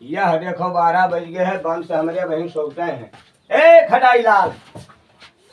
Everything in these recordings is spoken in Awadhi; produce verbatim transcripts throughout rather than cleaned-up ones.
यह देखो, बारह बज गए हैं, बम से हमरे वहीं सोते हैं। ए खटाई लाल,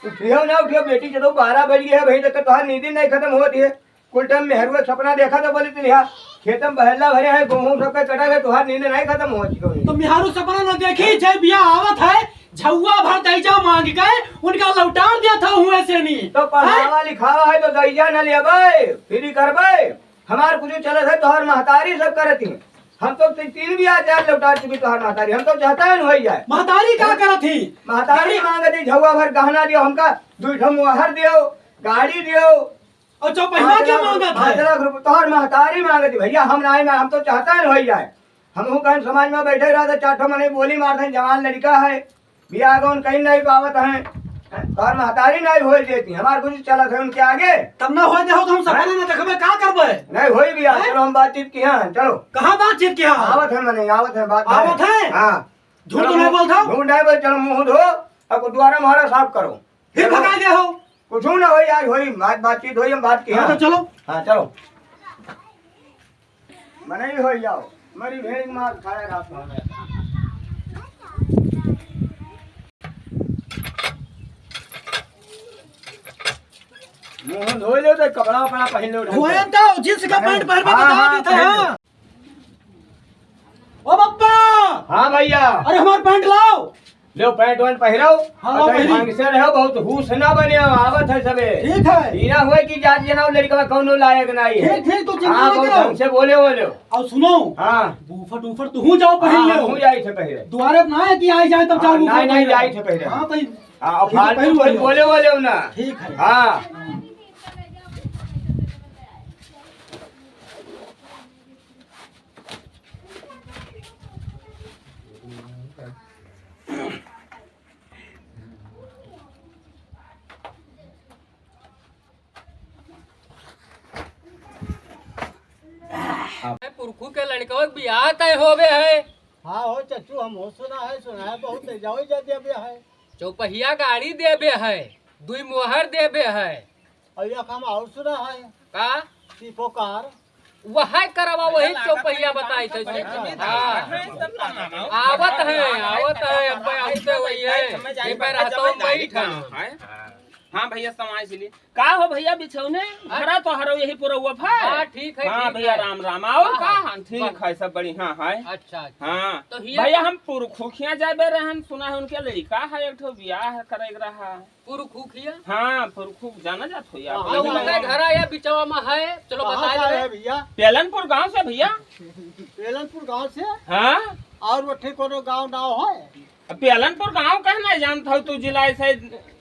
उठियो ना उठियो, बेटी, चलो, बारह बज गए हैं, वहीं तक तोहार नींद नहीं खत्म होती है। कुल टाइम मेहरू एक सपना देखा तो बोली, "तुलिया खेतम बहेला भरे हैं, गेहूं सबके कटा गए, तोहार नींद नहीं खत्म होती कभी।" तो मेहरू सपना न देखी, जय बिया आवत है, झउआ भर दई जा मांग के, उनका लौटार दिया था हुए से नहीं। तो पढ़ावा लिखावा है तो दई जा न लेबे, फ्री करबे। हमार कुछ चलत है, तोहर महतारी सब करत ही। हम तो ती-, तीन बिया चार लौटा चुकी तोहर महतारी, हम तो चाहता है न होई जाए। महतारी का करत ही? महतारी मांगत ही, "झउआ भर गहना दियो हमका, दुई ठो मोहर दियो, गाड़ी दियो।" और चौपहिया के मांगत है? पाँच लाख रुपये तोहर महतारी मांगत ही भैया, हम नाई मांग, हम तो चाहता है न होई जाए। हमहू कहीं समाज में बैठे रहते, चार ठो मनई बोली मारते हैं, जवान लड़का है, बियाह गौन कहीं नहीं पावत है। तोहर महतारी नहीं होए देती, हमार कुछ चलत है उनके आगे। तब ना होए देहो तो हम सपने हैं? ना देखबे, का करबे? नहीं होई बियाह, हैं? चलो हम बातचीत किया है, चलो। कहाँ बातचीत किया है? आवत है मने, आवत है, बात है। आवत है? हाँ। झूठ तो चलो, नहीं बोलता? झूठ नहीं बोल, चलो मुंह धो, अब दोबारा हमारा साफ करो। फिर चलो। भगा दे हो। कुछ ना होई, आज होई, बात, बातचीत होई, हम बात किया। हाँ, तो चलो। हाँ, चलो। मनई हो जाओ, मरी भेड़ के मांस खाए रात भर। मुंह धो ले तो कपड़ा वपड़ा पहन लो ढंग से। धोए तो जींस का पैंट पहन के हाँ, बता हाँ, देता पहन है। लो। ओ बप्पा! हाँ भैया। अरे हमार पैंट लाओ। लो पैंट वैंट पहिरो। हाँ, और तनी पहिरी। ढंग से रहो, बहुत हुस ना बने, आवत है सबे। ठीक है। ई ना हुए कि जात जनाव लड़का कौनो लायक नहीं है। ठीक, ठीक, तू चिंता हाँ, ना बहुत करो। ढंग से बोले, बोले। और सुनो। हाँ। बूफर टूफर तू हूँ जाओ पहिर हाँ, ले। हूँ जाई थे पहिरे। दुआरे ना है कि आई जाए तब हाँ, जाओ नहीं, बूफर नहीं, पहिरे। जाई थे पहिरे। हाँ, भाई। हाँ, और ये तो फालतू पहिर कोई लो। बोले, बोले ना। ठीक है। हाँ। पुरखू के लड़कवा के बियाह तय होवे है। हाँ हो चच्चू, हम हो सुना है, सुना है बहुत ले जाओ जा दिया बियाह है। चौपहिया गाड़ी देबे है, दुई मोहर देबे है। और यह काम और सुना है। का? सीपो कार। वह करवा, वही चौपहिया बताई थे। हाँ। आवत है, आवत है, अब आवते वही है। ये पे रहता हूँ, बैठ है। हाँ भैया, समाज लिए। का हो भैया बिछौने? हाँ। घरा तो हरो यही पूरा हुआ फा। हाँ, ठीक है, हाँ ठीक भैया, है। राम राम। आओ हाँ, का? हाँ, ठीक बस। है, सब बढ़िया है। अच्छा, अच्छा। हाँ। तो हिया भैया, हम पुरखुखिया जाबे रहन, सुना है उनके लड़का है, एक ठो बियाह करे के रहा है। पुरखुखिया? हाँ, पुरखुख जाना जात हो यार। हाँ, तो हाँ, उनका हाँ। घर आया बिचवा में है, चलो कहाँ बता से दे। आया भैया? पेलनपुर गांव से भैया। पेलनपुर गांव से? हाँ। और वो ठीक कोनो गांव नाव है? अब पेलनपुर गांव कहे नहीं जानत हो तू, जिला ऐसे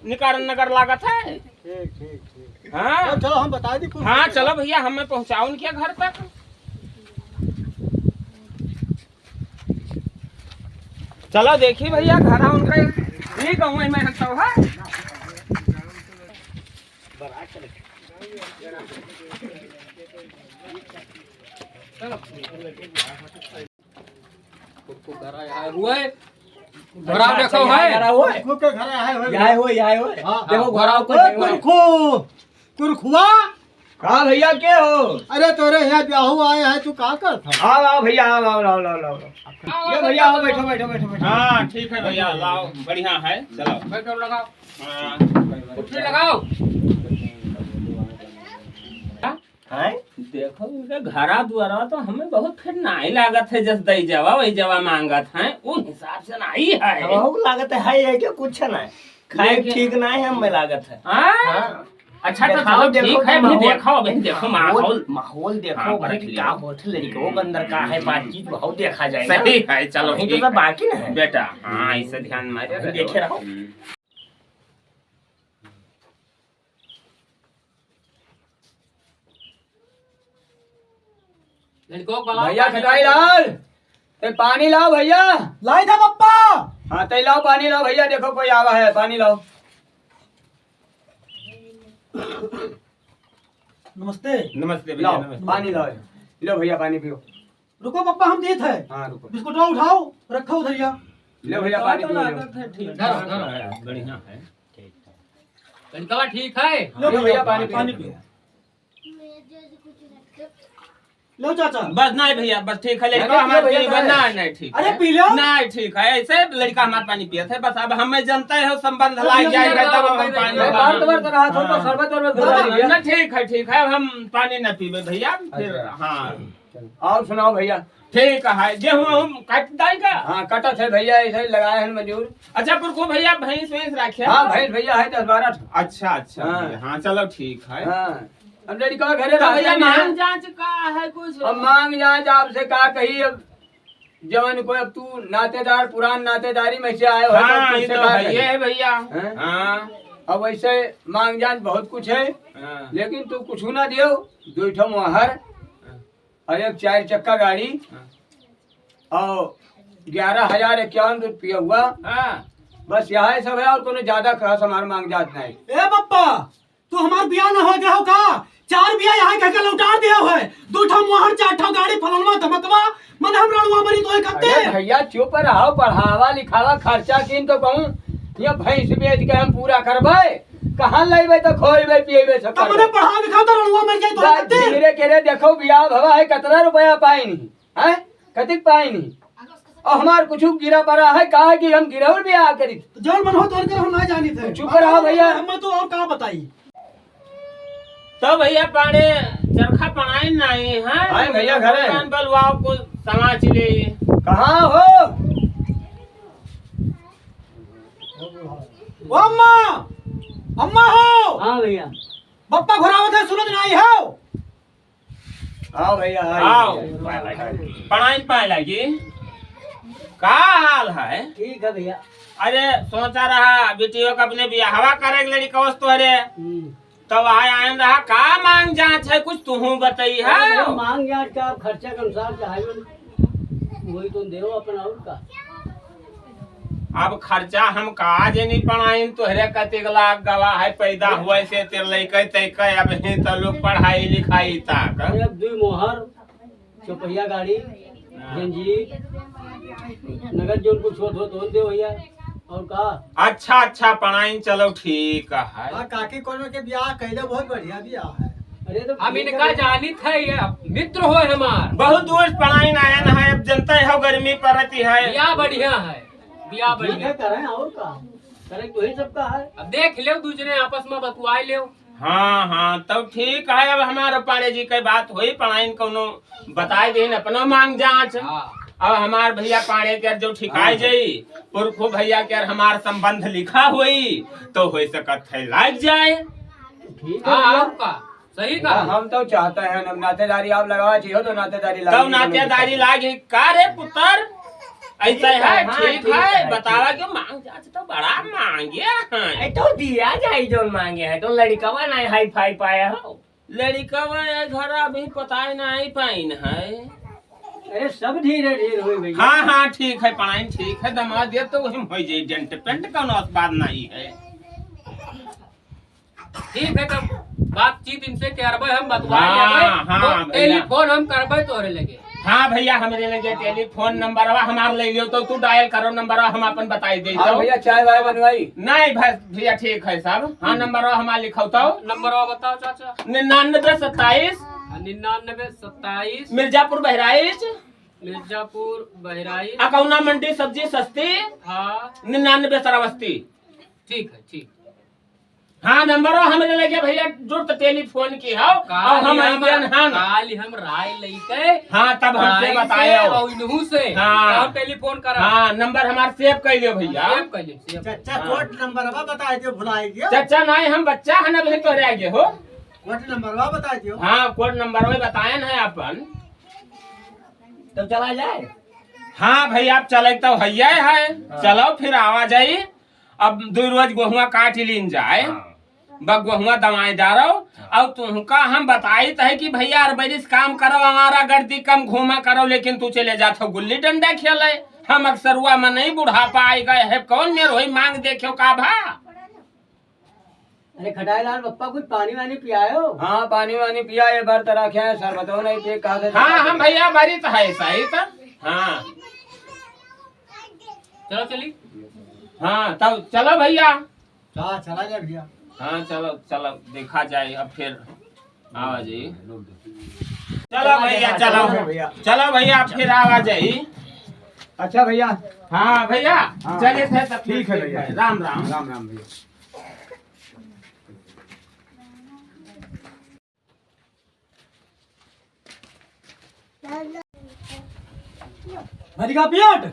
निकारन नगर लागत है। ठीक, ठीक, ठीक। हाँ। चलो, चलो, हम बता दी कुछ हाँ, चलो भैया, हमें पहुँचाओ उनके घर तक। चलो देखी भैया, घर उनके ई गाँव में रहता है। कुरखू घर आया है, हुए। घोड़ा देखो है। कुरखू के घर आया है, हुए। यहाँ हो, यहाँ हो। हाँ, देखो, हाँ। घोड़ा ऊपर ओए, देखो। कुरखू, कुरखुआ। का भैया, के हो? अरे, तोरे यहाँ ब्याहू आए हैं, तू का करत है? आओ, आओ भैया, आओ, आओ, आओ, आओ, आओ। आओ, ये आओ, भैया, आओ, आओ, बैठो, बैठो, बैठो, बैठो। हाँ, ठीक है भैया, लाओ, बढ़िया है, चलो। बैठो, लगाओ। हाँ। कुर्सी लगाओ। हैं? देखो, इनका घरा दुआरा तो हमें बहुत फिर नाई लागत है, जस दई जवा, वही जवा मांगत हैं, वो हिसाब से नाई है। हमहू लागत है, है ये कि कुछ ना है। खाए लेकिन ठीक ना है, हमें लागत है। हाँ? हाँ। अच्छा, तो देखाओ, चलो, देखो, ठीक है, अभी माहौल, देखो, अभी देखो, माहौल, माहौल। माहौल देखो हाँ, भाई, बैठ कि लिया। का होत है, लड़के वो अंदर का है, बातचीत बहुत देखा जाएगा। सही है, चलो, वहीं तो ठीक सब है। बाकी ना है। बेटा, हाँ, इसे ध्यान में वहीं रखो। देखे रहो। हम्म। लड़को को बुलाओ, भैया पानी खटाई लाओ। लाल, ते पानी लाओ भैया। लाई था पप्पा। हाँ, ते लाओ पानी लाओ भैया, देखो कोई आवा है, पानी लाओ। नमस्ते। नमस्ते भैया, लाओ, नमस्ते। पानी लाओ। लो भैया पानी पियो। रुको पप्पा, हम देत है। हाँ, रुको। बिस्कुटवा उठाओ, रखो उधरिया। लो भैया पानी पियो, लो। लागत है, ठीक धरो, है। धरो। बढ़िया है। ठीक है। लड़कवा ठीक है? लो लो भैया, भैया, पानी पानी पियो। पियो। लो चाचा। बस नहीं भैया, बस ठीक है, लड़का हमार पी लो, बस नहीं, नहीं, ठीक है। अरे पी लो। नहीं, ठीक है, ऐसे लड़का हमार पानी पियत है, बस अब हमें जनता है, संबंध लाग जाए, तब हम पानी बात, बात रहा, थोड़ा शरबत, शरबत घुला दीजिए। नहीं, ठीक है, ठीक है, अब हम पानी न पीबे भैया, फिर। अच्छा। हाँ। और सुनाओ भैया। ठीक है, गेहूं हम काट दाई का? हाँ, कटत है भैया, ऐसे ही लगाए हैं मजूर। अच्छा, पुरखो भैया, भैंस वैंस रखे? हाँ, भैंस भैया है दस बारह ठो। अच्छा, अच्छा, हाँ। भैया, हाँ, चलो ठीक है। हाँ, अब लड़का घरे तो रहते भैया, नहीं है। मांग जांच का है कुछ? अब मांग जांच आपसे का कही, अब जवन कोई, अब तू नातेदार, पुरान नातेदारी में से आए हो, तो हाँ, तुझसे ये तो का है, कही? ये है भैया। हैं? हाँ। अब वैसे मांग जांच बहुत कुछ है, हाँ। लेकिन तू कुछ ना दियो, दो ठो मोहर, हाँ। और एक चार चक्का गाड़ी, हाँ। और ग्यारह हजार इक्यावन रुपया हुआ। हाँ। बस यही सब है, और कोनो ज्यादा खास हमार मांग जात नहीं। ए बप्पा, तू हमार बियाह न हो गया हो का? चार बियाह यहाँ कह के लौटा दिया हो है। दो ठो मोहर, चार ठो गाड़ी, फलनवा धमकवा, मन हम रणवा मरी तो करते। अरे भैया चुप रहो, पढ़ावा लिखावा खर्चा किन तो कहूँ, ये भैंस बेच के हम पूरा करबे, कहाँ लेबे तो खोएबे पिएबे सब तब करबे। मने पढ़ा लिखा तो रणवा मर जाए तो बस करते। धीरे के रे देखो बियाह भवा है, कितना रुपया पाए नहीं, हैं? कतिक पाए नहीं? और हमार कुछ गिरा पड़ा है, कहा कि हम गिरौर बियाह करी। जौन मन हो तौन कर हम ना जानी थे। चुप रहो भैया। हम तो और का बताई। तो भैया पाड़े चरखा पढ़ाई नहीं है। हाँ भैया, घरे। कान बलवाओ को समाज ले। कहाँ हो? ओ अम्मा, अम्मा हो। हाँ भैया। बप्पा घुरावत है, सुनत नहीं हो। आओ भैया, आओ। आओ। पढ़ाई पाए लागी। का हाल है? ठीक है भैया। अरे सोचा रहा बिटियों का अपने बियाहवा करे के लड़िकवस तोहरे। हम्म। तो वहाँ आयन रहा, का मांग जांच है, कुछ तुहू बताई है? अरे भैया, मांग जांच का, अब खर्चा के अनुसार चाहे वही तो देव अपन, और का। अब खर्चा हम का जनी पड़ाइन, तोहरे कतेक लाख गवा है, पैदा हुआ से तेरे लइके तइके, अब ही तो लोग पढ़ाई लिखाई तक। अरे अब दुई मोहर, चौपहिया गाड़ी, हाँ। गंजी, नगद जौन कुछ होत हो, तोन दे भैया, और का? अच्छा, अच्छा, पड़ाइन, चलो ठीक है। हाँ, काकी कोनो के बियाह कैले, बहुत बढ़िया बियाह है। अरे तो हम ठीक इनका है। जानित है, ये मित्र हो हमार। बहुत दूर पड़ाइन आयन है, अब जनते हो गर्मी पड़ती है। बियाह बढ़िया है। बियाह ठीक बढ़िया। है, करें और का? करें तो ही सबका है। अब देख लेव, दू जने आपस में बतुआए लेव। हाँ, हाँ, तब ठीक है। अब हमार पाड़े जी के बात होई, पड़ाइन कौनो बताए देन अपनो मांग जांच। हाँ। अब हमार भैया पाड़े के जो ठिकाए हाँ। जाई, पुरखो भैया के हमार संबंध लिखा होई, तो हो सकत है लाग जाए। ठीक है हाँ, भैया। आपका सही कहा। हम तो चाहते हैं, हम नातेदारी आप लगावा चाहिए, तो नातेदारी तब लागी, नातेदारी लागी। का रे पुत्र, ऐसा ठीक है, है, हाँ, ठीक ठीक है, है, बतावा ठीक। कि मांग जांच तो बड़ा मांगे हैं। ए, तो दिया जाई जौन मांगे हैं, तो लड़िकवा नहीं हाई फाई पाया हो। लड़िकवा ये घर अभी पता ही नहीं पाइन है। अरे सब धीरे धीरे होई भैया। हाँ, हाँ, ठीक है, पड़ाइन ठीक है, दमाद ये तो वही हो जाई, डेंट पेंट कौनो बात नहीं है। ठीक है, तब बातचीत इनसे करबे हम, बतुआ हाँ, लेबे। हाँ, तो भैया। टेलीफोन हम करबे तोहरे लगे। हाँ भैया, हमरे लगे हाँ। टेलीफोन नंबरवा हमार ले लियो, तो तू डायल करो नंबरवा, हम अपन बताई दे हाँ तो। भैया, चाय वाय बनवाई? नहीं भै-, भैया, ठीक है सब। हाँ, हम्म। नंबरवा हमार लिखाओ तो। नंबरवा बताओ चाचा। निन्यानवे सत्ताईस। हाँ, निन्यानवे सत्ताईस। मिर्जापुर बहराइच। मिर्जापुर बहराइच। अकौना मंडी सब्जी सस्ती। हाँ। निन्यानवे श्रावस्ती। ठीक है, ठीक। हाँ, नंबरवा हमरे लगे भैया, जुड़त टेलीफोन की हो, और काल हम हम, आइबे हाँ ना। काल हम राय लइके हाँ, तब हमसे बताए हो। और इनहू से हाँ। तब टेलीफोन करा। हाँ, नंबर हमार सेव कर लियो भैया। सेव कर लियो, सेव कर लियो। चाचा, हाँ। कोड नंबरवा बताए दियो, भुलाए गयो। चाचा, नहीं, हम बच्चा है ना, अभी तोरे आगे हो। कोड नंबरवा बताए दियो। हाँ, कोड नंबरवा बताए ना अपन। तब चला जाए। हाँ भैया, आप चले तो हैया है। हाँ। चलो फिर आवा जाई। अब दुई रोज गोहुआ काट लीन जाए, हाँ। बा गोहुआ दवाई डारो, हाँ। और तुमका हम बताइत है कि भैया अरबरिस काम करो, हमारा गर्दी कम घूमा करो, लेकिन तू चले जात हो गुल्ली डंडा खेले। हम अक्सरुआ में नहीं, बुढ़ापा आई गए है, कौन मेर होई मांग देखो का भा। अरे खटाई लाल बप्पा कुछ पानी वानी पियायो? हाँ, पानी वानी पिया, ये बार तरह क्या है, शरबतो नहीं पिए, कहा से हाँ, हम भैया हमारी तो है सही तो। हाँ। चलो चली। हाँ, तब चलो भैया। हाँ, चला जाए भैया। हाँ, चलो, चलो, देखा जाए, अब फिर आवा जाइए। चलो भैया, चलो। चलो भैया। चलो भैया, फिर आवा जाई। अच्छा भैया। हाँ भैया, हाँ। चले थे तब ठीक है भैया। राम राम। राम राम भैया। भरिका पियट,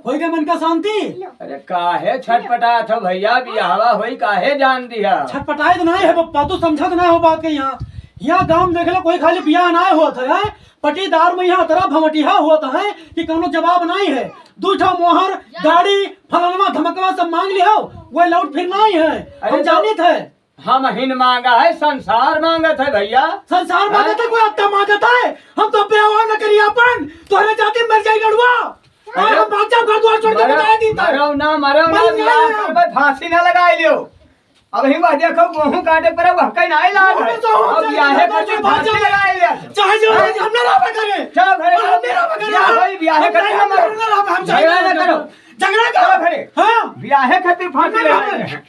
होई के मन का शांति? अरे काहे छटपटात हो भैया, बियाहवा होई काहे जान दिया? छटपटाए तो नाहीं है बप्पा, तू समझत नाहीं हो बात के। यहाँ, यहाँ गाँव में देख लो, कोई खाली बियाह नाहीं होत है, हैं? पटीदार में यहाँ तरह भवटिया होत है कि कौनो जवाब नाहीं है। दू ठो मोहर, गाड़ी, फलनवा धमकवा सब मांग लिहो, वह लौट फिर नाहीं है। अरे हम तो जानित है। हम हिन मांगा है, संसार मांगत है भैया। संसार मांगत है, कोई अत्ता मांगत है? हम तो ब्याह न करी अपन, तोहरे जाति मर जाई गड़ुआ। अरे हम भाग जाओ, घर द्वार छोड़ के मरो, बताया दी था। मरो ना, मरो ना, मर बियाह जाए। करबे, फांसी ना लगाई लियो। अब ही वह देखो, गेहूं काटे पर वह कहीं नाहीं लाग है। तो अब बियाहे खातिर फांसी लगाई लिया। चाहे जो हो, हम ना रहबे करे। चलो घरे। हम ना रहबे करे। बियाह भाई, बियाहे हम खातिर ना, मरो। हम ना रहबे, हम झगड़ा ना करो। झगड़ा करो। चलो घरे। हाँ। बियाहे खातिर फांसी लगाई लिया।